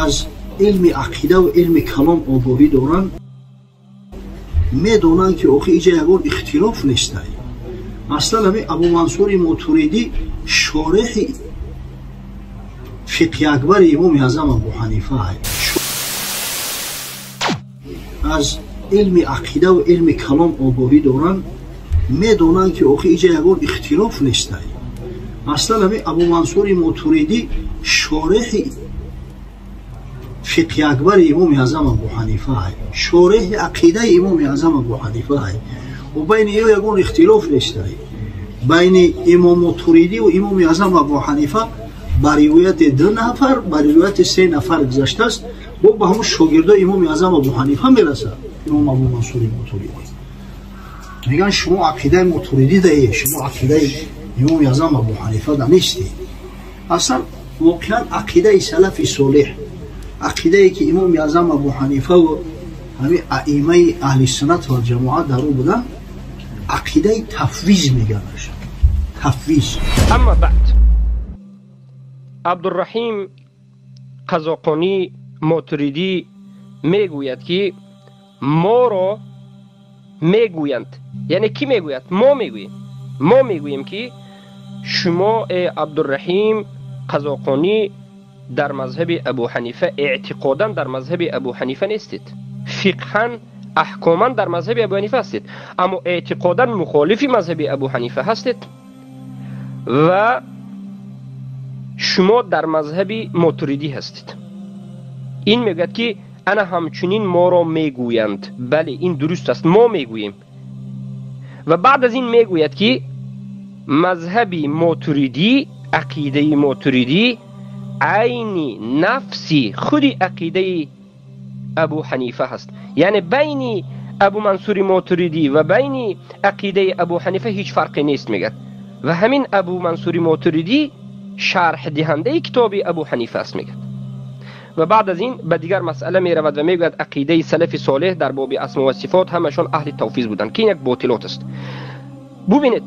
Аз илми ақида ва илми калом огоҳӣ доранд, медонанд, ки охи иҷа ягон ихтилоф нестай. Аслан ҳами Абу Мансури Мотуридӣ шореҳи фиқҳи акбари Имоми Аъзам Абу Ҳанифа. Аз илми ақида ва илми калом огоҳӣ доранд, медонанд, ки охи иҷа ягон ихтилоф нестай. Аслан ҳами Абу Мансури Мотуридӣ шореҳи фиқҳи акбари Имоми Аъзам Абу Ҳанифа, шореҳи ақидаи Имоми Аъзам Абу Ҳанифа. Ва байни ё ягон ихтилоф нестай. Байни Имом Мотуридӣ ва Имоми Аъзам Абу Ҳанифа ба ривояти ду нафар, ба ривояти се нафар гузаштааст, бо ба ҳамон шогирдои Имоми Аъзам Абу Ҳанифа мерасад. Имом Абу Мансури Мотуридӣ мегӯянд: шумо ақидаи Мотуридӣ дае, шумо ақидаи Имоми Аъзам Абу Ҳанифа да нестед. Аслан воқеан ақидаи салафи солеҳ, ақидае ки Имоми Аъзам Абу Ҳанифа ва ҳамин аимаи аҳли суннат ва ҷамоат дар ӯ буданд, ақидаи тафвиз мегӯянд, тафвиз. Амма баъд, Абдурраҳим Қазоқонӣ Мотуридӣ мегӯяд, ки моро мегӯянд. Яъне кӣ мегӯяд? Мо мегӯем. Мо мегӯем, ки шумо, э Абдурраҳим Қазоқонӣ, дар мазҳаби Абу Ҳанифа, эътиқодан дар мазҳаби Абу Ҳанифа нестед. Фиқҳан, аҳкоман дар мазҳаби Абу Ҳанифа ҳастед, аммо эътиқодан мухолифи мазҳаби Абу Ҳанифа ҳастед ва шумо дар мазҳаби Мотуридӣ ҳастед. Ин мегӯяд, ки ана ҳамчунин моро мегӯянд. Бале, ин дуруст аст, мо мегӯем. Ва баъд аз ин мегӯяд, ки мазҳаби Мотуридӣ, ақидаи Мотуридӣ айни нафси худи ақидаи Абу Ҳанифа ҳаст. Яъне байни Абу Мансури Мотуридӣ ва байни ақидаи Абу Ҳанифа ҳеҷ фарқе нест, мегӯяд. Ва ҳамин Абу Мансури Мотуридӣ шарҳдиҳандаи китоби Абу Ҳанифа аст, мегӯяд. Ва баъд аз ин ба дигар масъала меравад ва мегӯяд, ақидаи салафи солеҳ дар боби асмо ва сифот ҳамашон аҳли тавфиз буданд, ки ин як ботилот аст. Бубинед,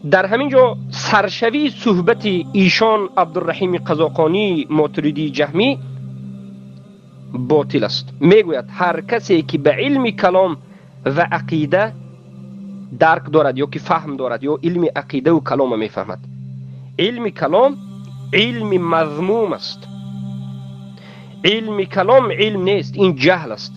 дар ҳамин ҷо саршавии суҳбати ишон Абдурраҳими Қазоқонӣ Мотуридии Ҷаҳмӣ ботил аст. Мегӯяд, ҳар касе ки ба илми калом ва ақида дарк дорад ё ки фаҳм дорад, ё илми ақидаву калома мефаҳмад. Илми калом илми мазмум аст. Илми калом илм нест, ин ҷаҳл аст.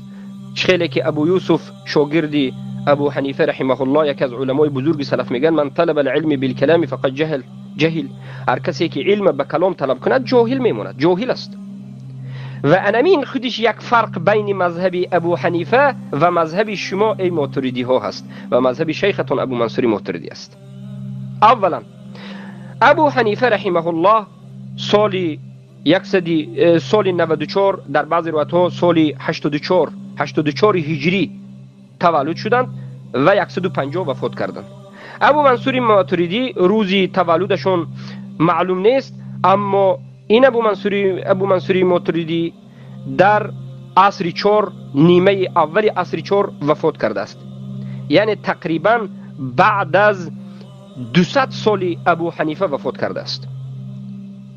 Чӣ хеле ки Абу Юсуф, шогирди Абу Ҳанифа раҳимаҳуллоҳ, яке аз уламои бузурги салаф, мегӯянд: «Ман талаба алилми билкалами фақад ҷаҳил ҷаҳил». Ҳар касе ки илма ба калом талаб кунад, ҷоҳил мемонад, ҷоҳил аст. Ва анамин худиш як фарқ байни мазҳаби Абу Ҳанифа ва мазҳаби шумо, эй мотуридиҳо, ҳаст ва мазҳаби шайхатон Абу Мансури Мотуридӣ аст. Аввалан, Абу Ҳанифа раҳимаҳуллоҳ соли яксади соли 94, дар баъзе ривоятҳо соли 84, 84 ҳиҷрӣ таваллуд шуданд ва 150 вафот карданд. Абу Мансури Матуридӣ рӯзи таваллудашон маълум нест, аммо ин Абу Мансури Мотуридӣ дар асри чор, нимаи аввали асри чор вафот кардааст, яъне тақрибан баъд аз 200 соли Абу Ҳанифа вафот кардааст.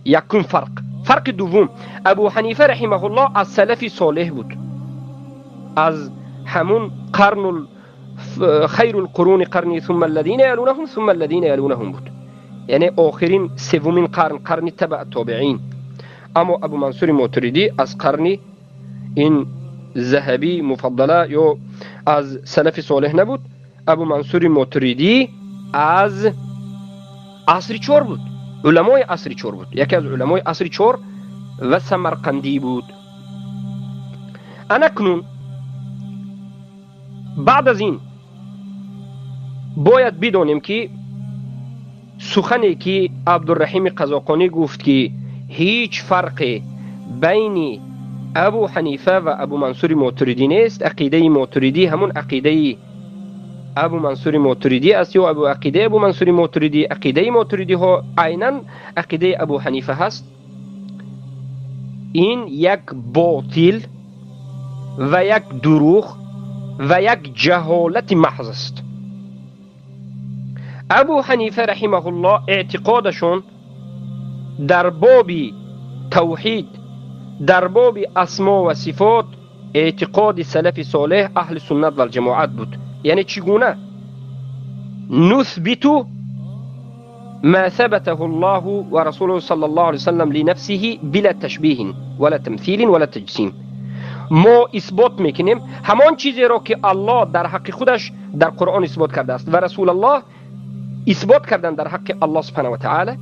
Якум фарқ. Фарқи дуввум: Абу Ҳанифа раҳимаҳуллоҳ аз салафи солеҳ буд, аз ҳамун қарнул «хайрул қуруни қарни сумма аллазина ялунаҳум сумма аллазина ялунаҳум» буд, яъне охирин, севумин қарн, қарни табаа тобеин. Аммо Абу Мансури Мотуридӣ аз қарни ин заҳабӣ муфаддала ё аз салафи солеҳ набуд. Абу Мансури Мотуридӣ аз асри чор буд, уламои асри чор буд, яке аз уламои асри чор ва самарқандӣ буд. Анакнун баъд аз ин бояд бидонем, ки сухане ки Абдурраҳими Қазоқонӣ гуфт, ки ҳеҷ фарқе байни Абу Ҳанифа ва Абу Мансури Мотуридӣ нест, ақидаи Мотуридӣ ҳамун ақидаи Абу Мансури Мотуридӣ аст ё абу ақидаи Абу Мансури Мотуридӣ, ақидаи мотуридиҳо айнан ақидаи Абу Ҳанифа ҳаст, ин як ботил ва як дурӯғ ва як ҷаҳолати маҳз аст. Абу Ҳанифа раҳимаҳуллоҳ эътиқодашон дар боби тавҳид, дар боби асмо ва сифот эътиқоди салафи солеҳ, аҳли суннат валҷамоат буд. Яъне чӣ гуна? نثبت ما ثبته الله ورسوله صلى الله عليه وسلم لنفسه بلا تشبيه ولا تمثيل ولا تجسيم. ما اثبات میکنیم همان چیزی را که الله در حق خودش در قرآن اثبات کرده است و رسول الله اثبات کردن در حق الله سبحانه و تعالی،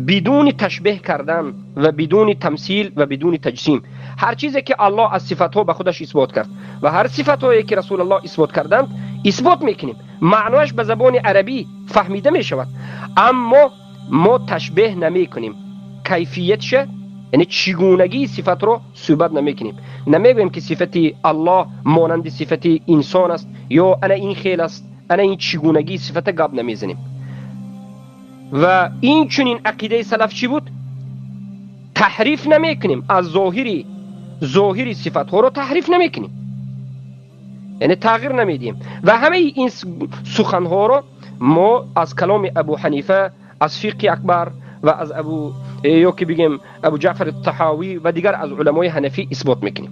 بدون تشبیه کردن و بدون تمثیل و بدون تجسیم. هر چیزی که الله از صفاتها به خودش اثبات کرد و هر صفاتهایی که رسول الله اثبات کردند اثبات میکنیم. معنایش به زبان عربی فهمیده میشود، اما ما تشبیه نمیکنیم. کیفیتش، یعنی چگونگی صفت رو صحبت نمیکنیم. نمیگوییم که صفت الله مانند صفت انسان است یا انا این خیل است، انا این چگونگی صفت گپ نمیزنیم. و این چنین عقیده سلف چی بود؟ تحریف نمیکنیم، از ظاهری صفت ها رو تحریف نمیکنیم، یعنی تغییر نمیدیم. و همه این سخن ها رو ما از کلام ابو حنیفه، از فقه اکبر و از ابو یا که بگیم ابو جعفر الطحاوی و دیگر از علمای حنفی اثبات میکنیم.